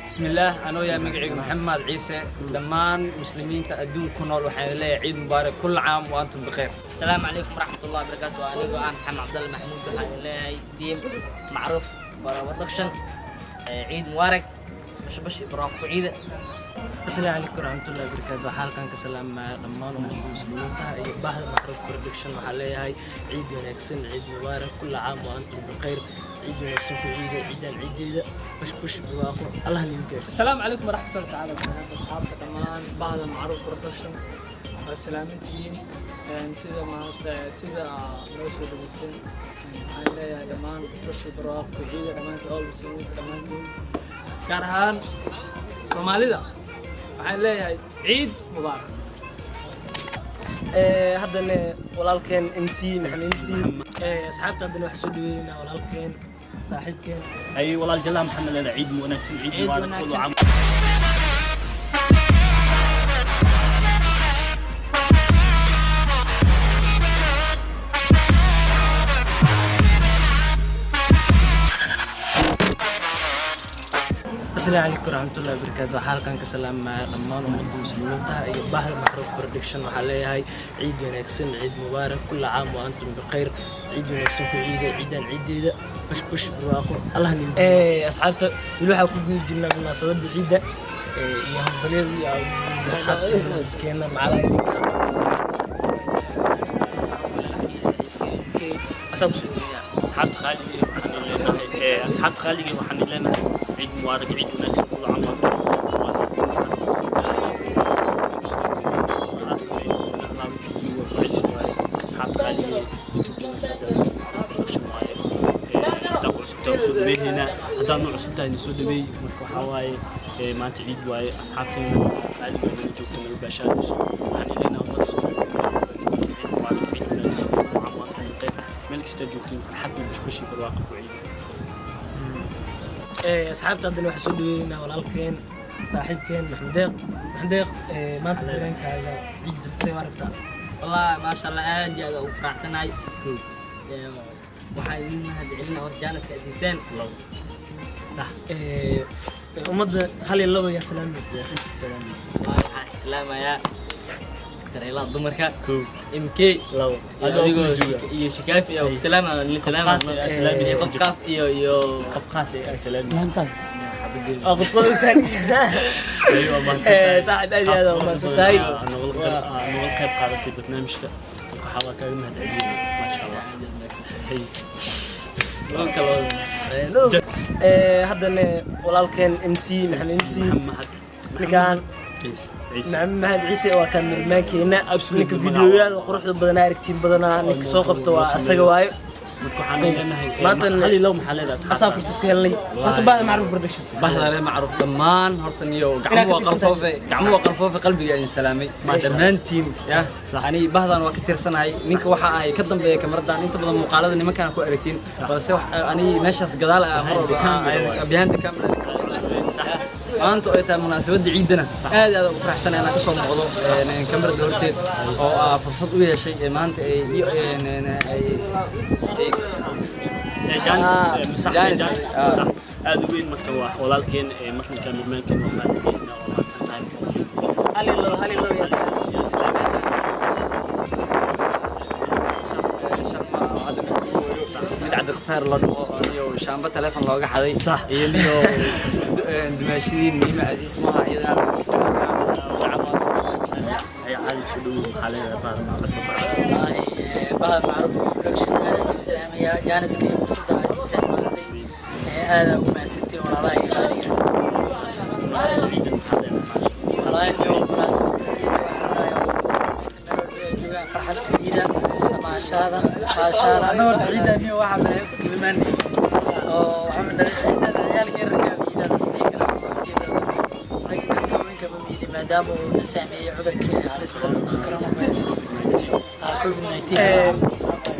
Bismillaah, anoo yahay magacayga Maxamed Ciise. Dhammaan muslimiinta adduunka ku nool waxaan leeyahay ciid mubaarak, كل عام وأنتم بخير. السلام عليكم ورحمة الله وبركاته. Anigoo ah Maxamed Cabdalle Maxamuud, waxaan leeyahay team Macruuf Production ciid mubaarak, bashbash barwaaqo ku ciida. Asalaamu calaykum waraxmatullahi wabarakaatu. Waxaa halkan ka salaamaya dhammaan ummadda muslimiinta iyo bahda Macruuf Production. Waxaa leeyahay ciid wanaagsan, ciid mubaarak, كل عام وأنتم بخير. Ciid wanaagsan ku ciida, ciidan ciideeda bashbash barwaaqo Allah nigu gaarsiiyo. السلام عليكم ورحمة الله تعالى وبركاته. أصحابka dhammaan bahda Macruuf Production waa salaamantihiin. Sida maanta sida noo soo dhaweyseen, waxaan leeyahay dhammaan bashbash barwaaqo ciida dhammaantiin, all muslimiinta dhammaantiin, gaar ahaan Soomaalida, waxaan leeyahay ciid mubaarak. Haddana walaalkeen MC Maxamed MC. Asxaabta, haddana waxaa soo dhaweynaa walaalkeen, saaxiibkeen. Ay walaal Jalaha Maxamed leena ciid wanaagsan, ciid Ciid mubaarak, wanaagsan. كل عام. Asalaamu calaykum waraxmatullahi wabarakaatu. Waxaa halkan ka salaamaya dhammaan ummadda muslimiinta iyo bahda Macruuf Production. Waxaa leeyahay ciid wanaagsan, ciid mubaarak, كل عام وأنتم بخير. Ciid wanaagsan ku ciida, ciidan ciideeda bashbash barwaaqo Allah nigu. Asxaabta, weli waxaa ku guda jirnaa munaasabadda ciidda iyo hambalyada iyo asxaabteena, dadkeena macalaha idinka asaa kusoo dhaweeyaa. Asxaabta qaaligii waxaan leenahay ciid mubaarak, ciid wanaagsan, كل عام وأنتم. Asxaabta qaaligii, YouTube production waaye. Haddaan ku cusubtahay soo dhaweynayna, haddaan nu cusub tahay soo dhaweey. Marka waxaa waaye maanta ciid waaye. Asxaabteena qaaliga nala joogta, nala baashaadayso, waxaan leenahay ummadda Soomaaliyeed ciid mubaarak, ciid wanaagsan, كل عام وأنتم بخير. Meel kastaa joogtiin, farxad iyo bashbash iyo barwaaqo ku ciida. Asxaabta, haddana waxaa soo dhaweynaa walaalkeen, saaxiibkeen Maxamed Deeq. Maxamed Deeq, maanta dareenkaaga ciidda see u aragtaa? والله ما شاء الله, aad iyo aad ugu faraxsanahay. Waxaan idin mahad celinaa hor jaaniska ay siiseen. Ummadda hal iyo labo yaa salaamay. Waxaan islaamayaa dareelaha dumarka, MK. Labo. Iyo adigoo iyo Shikaafi iyo salaama salaama. Qaas ee salaameysa. Qof qaaf iyo Qof qaas ee ay salaameyso. Oo khudbadaysan. Saaxiib, aad iyo aad u mahadsantahay. Nogala qayb qaadatay barnaamijka. Marka waxaa waa kaaga mahad celiyey, maasha Allah. Hey. Haddana walaalkeen MC Maxamed MC. Maxamed. Ninkaan Ciise. Ciise. Maxamed Mahad Ciise waa kaamirmaankeena. Absolutely. Ninka videoyaada quruxda badanaa aragtiin badanaa, ninka soo qabta waa asaga waayo. Marka waxaan leenahay Maanta hal iyo labo maxaa leedahay asaa asxaabta? Fursad ku helnay horta bahda Macruuf Production. Bahda le Macruuf dhammaan horta niyo gacmo waa qalfoofe, gacmo waa qalfoofe, qalbiga idin salaamay dhammaantiin. Ya ani bahdan waa ka tirsanahay. Ninka waxa ahay ka dambeeya kamaradan, inta badan muuqaalada nimankaan ku aragtiin, balse wax ani meeshaas gadaal ah mar walba behind the camera kala socda. Maanta oo ay tahay munaasabadda ciidana, aad iyo aad ugu faraxsanahay inaan kasoo muuqdo kamarada horteed oo aa fursad u yeeshay ee maanta ay iyo ay Jaanis sax. Jaanis, Jaanis ah. Sax, aad u weyn. Marka waa walaalkeen markan kaamirmaankeen waa mahadceliyeyna, waa mahadsan tahay. Hal iyo labo, hal iyo labo yaa salaamay. Sharma oo hadda mid Cabdiqafaar la dhaho iyo shaamba telefoon looga xaday iyo niyo dumaashidiin Niima Casiis maaha iyadana. Ay caadi soo dhawow, maxaa leedahay bahda Macruuf? Wallaahi, bahda Macruuf Production aad idin salaamayaa. Jaaniska iyo fursadda ay siiseen maantay aad ugu mahadsantiin, walaalaha iyo qaaliga. Ciidan maxaa leedahay? Wallaahi niyo munaasabadda ciidda waxaan dhahay meel walba ay joogaan farxad ciida, maashaada maashaada. Anna horta ciidda niyo waxaa balaayo ku dhibimaan oo waxaa dhalay ciidda ciyaalka yararka ciidda tasdiiq kara ragga dadka weynka ma miidi, maadaama uu na saameeyey cudurkii halista coronavirus, COVID-19.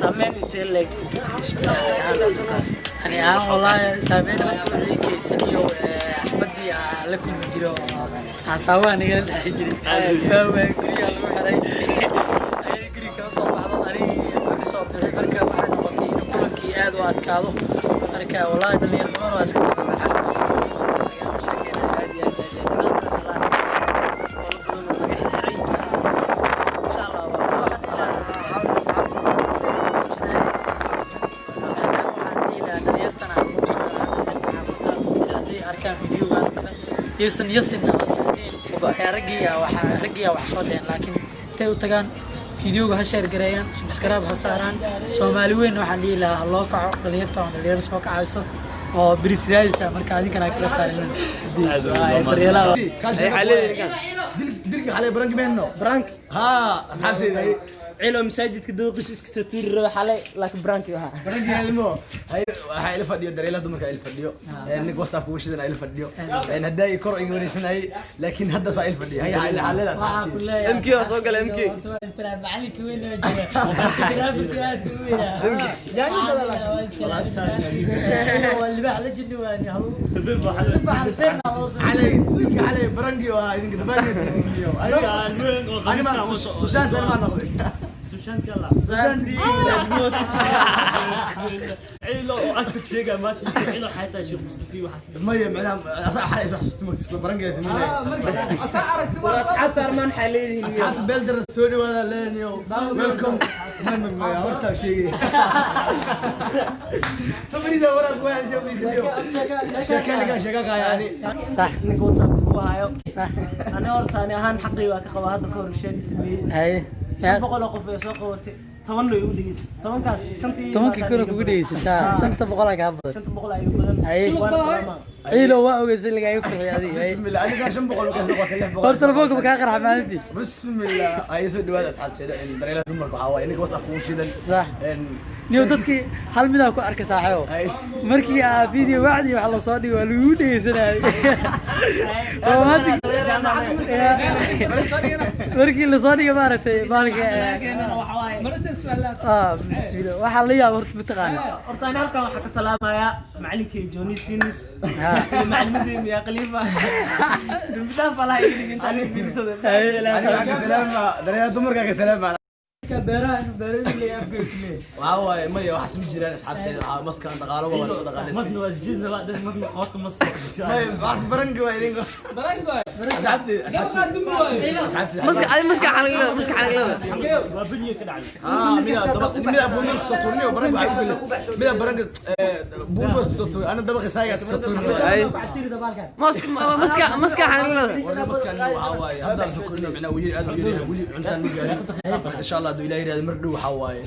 Saameyn intee leeg cudurkaas? Ani ahaan wallaahi saameyn horta wixii geysan iyo xabadii aan la kulmi jiray oo xasaabaha nagala dhexi jiray waa guriga lagu xiray, ayay guriga kala soo baxdo, anigii ma kasoo bixi. Marka waxay noqotay in kulankii aad u adkaado. Marka wallaahi dhalinyarnimadana waa iska taga marxalad lagama sheekeynaya. Yaysan yasin ama sisneyn ee raggiyaa wax soo dheheen, laakiin intay u tagaan fideoga ha share gareeyaan, subscribe ha saaraan. Soomaali weyn waxaan dhihi lahaa ha loo kaco dhalinyarta, oo dhalinyaro soo kacayso oo biris raadisa. Marka adinkana kala saarin. Dilki xalay prank meenno. Prank. Haa, asxaabteyda. Cilo masaajidka dooqiis iska soo tuuri raba xalay, laakiin prank ahaa. Prank helmo. Hay, waxaa ila fadhiyo dareelaha dumarka ila fadhiyo, ninka WhatsApp ugu shidan ila fadhiyo, hadda ay kor iga wareysanayay, laakiin hadda saa ila fadhiyo. Hay, xalay. Waxaan ku leeyahay MK waa soo galay, MK. Horta waa islaam macalinka weyn oo jira, graphic aad u weynaa, waa libaax la jinni waani halu si fiican sheerna loo sameeyo. Xalay dilki xalay prank waa idinka dabaal. Anima Sushaan tan ma noqday. Sushaanti cilo oo agta sheegaya maanta cilo xataa Sheekh Mustafi waxaas. Maya, macnaha asaa xalay soo xasuustay markii prank sameeyay. Asxaabta armaan waxay leeyihiin Asxaabta Beeldar, soo dhawaada leenayo, welcome. Ma horta sheegay samarida warar ku hayso video sheekada sheeka ka yani. Sax. Ninka WhatsApp ku hayo. Sax. Ani horta ani ahaan xaqii waa ka qabaa. Hadda ka hor sheegi sameeyey Haye. 500 oo qof ee soo qabatay, 10 loo igu dhegeysay, 10kaas shantii. 10kii kuna kugu dhegeysataa, 500 kaa badan. 500 ayuu badan. Haye. Waana salaamaa. Ciilo waa ogeysay lagaaga fixiyay adiga. Haye. Bismillah, aniga 500 ka soo qotay 600. Hor telefoonka ma kaa qarxa maalintii? Bismillah, ay soo dhawaada asxaabteeda in dareelaha dumarka waxaa waaye ninka WhatsApp kugu shidan. Sax. In Niyo, dadkii hal midaa ku arka saaxiibo. Ay. Markii aa video wacdi wax la soo dhigo waa lagu dhegeysanayay romantic. Markii la soo dhigo maaragtay maalinka. Ah, bismillah, waxaa la yaaba horta mataqaana. Horta ani halkan waxaa ka salaamayaa macalinkay Johnny Sinis Ha. iyo macalimadii Miya Khalifa. Dambi dhaaf alaha iga dhigin intaan fiirsada. Aniga waxaan ka salaama dareelaha dumarka ka salaama. Beeraha inuu beerooyin leeyahay afgoy ku leeyahay. Waxaa waaye maya, waxaas ma jiraan asxaabteeda, waxaa maskaan dhaqaalo waa soo dhaqaalaystay. Madna waa isjiid laba dad madna qoorta ma soo. Maya, waxaas prank waa idinka. Prank waay. Asxaabteeda, asxaabteeda. Maska adi, maska xanaglada, maska xanaglada. Waa badiya ka dhacday. Ah, mida dabaq mida buundo soo tuurniyo prank waxay ku galay mida prank buundo soo tuur, ana dabaqi saaga soo tuurniyo. Maska, maska, maska xanaglada. Warna maskaan waxaa waaye hadda la soo korino, macnaa wuu yiri aad u yaryahay, weli cuntaan ma gaarin. Marka insha Allah hadduu Ilaahay yiraahdo mar dhow waxaa waaye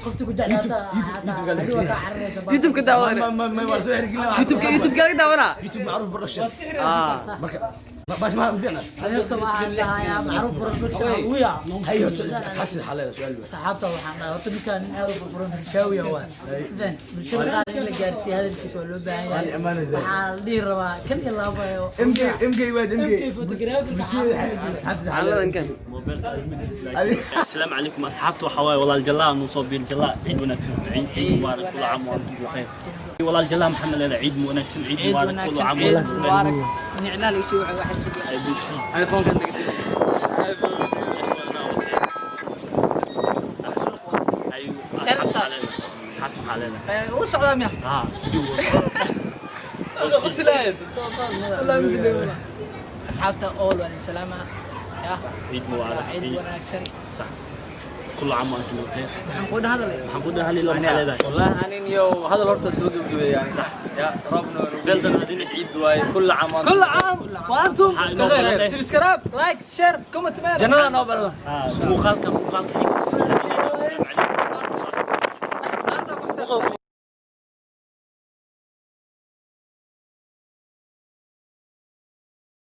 Qofta ku jeclaata. YouTube Adiga waa kaa cararaysa. YouTube ka daawana. Ma waa soo xirgilna. YouTube, YouTube ka daawana. YouTube Macruuf Production. Marka baash ma fiicna. Horta waxaan dhahayaa Macruuf Production ugu yaac. Hay, horta asxaabteeda xaleeda su'aal weyn. Saxaabta waxaan dhahay horta ninkaan nin aad u furfuran bulshaawiya waa. Fahant? Bulshada qaar in la gaarsiiyo hadalkiisa waa loo baahan Waan yahay. imaanaysaa. Waxaa la dhihi rabaa kan iyo laba oo MK MK waad MK. Photographer. Bulshada asxaabteeda xaleeda. السلام عليكم اصحابته وحواي والله الجلاء نصوب الجلاء عيد وناكسن عيد عيد مبارك كل عام وانتم بخير. والله الجلاء محمد لنا عيد وناكسن عيد مبارك كل عام وانتم بخير. niclaal isu waxa waxa sugi. iPhone kan naga ايوه. سلام. اصحابته حالنا. U socdaa miya? ها. Asxaabta all waa salaama ya. عيد مبارك. Ciid عيد wanaagsan. صح، كل عام وانتم بخير. Maxaan ku hadalay? waxaan ku dhahay loo maxaa leedahay? والله anin iyo hadal horta soo gabagabay yani sax ya roobna waa nagu Beeldan adina. ciid waaye, كل عام وأنتم كل عام وانتم Waxaa inoo بخير. balan. Subscribe, like, share, comment man. Jannada noo balan. muuqaalka muuqaalka xiga.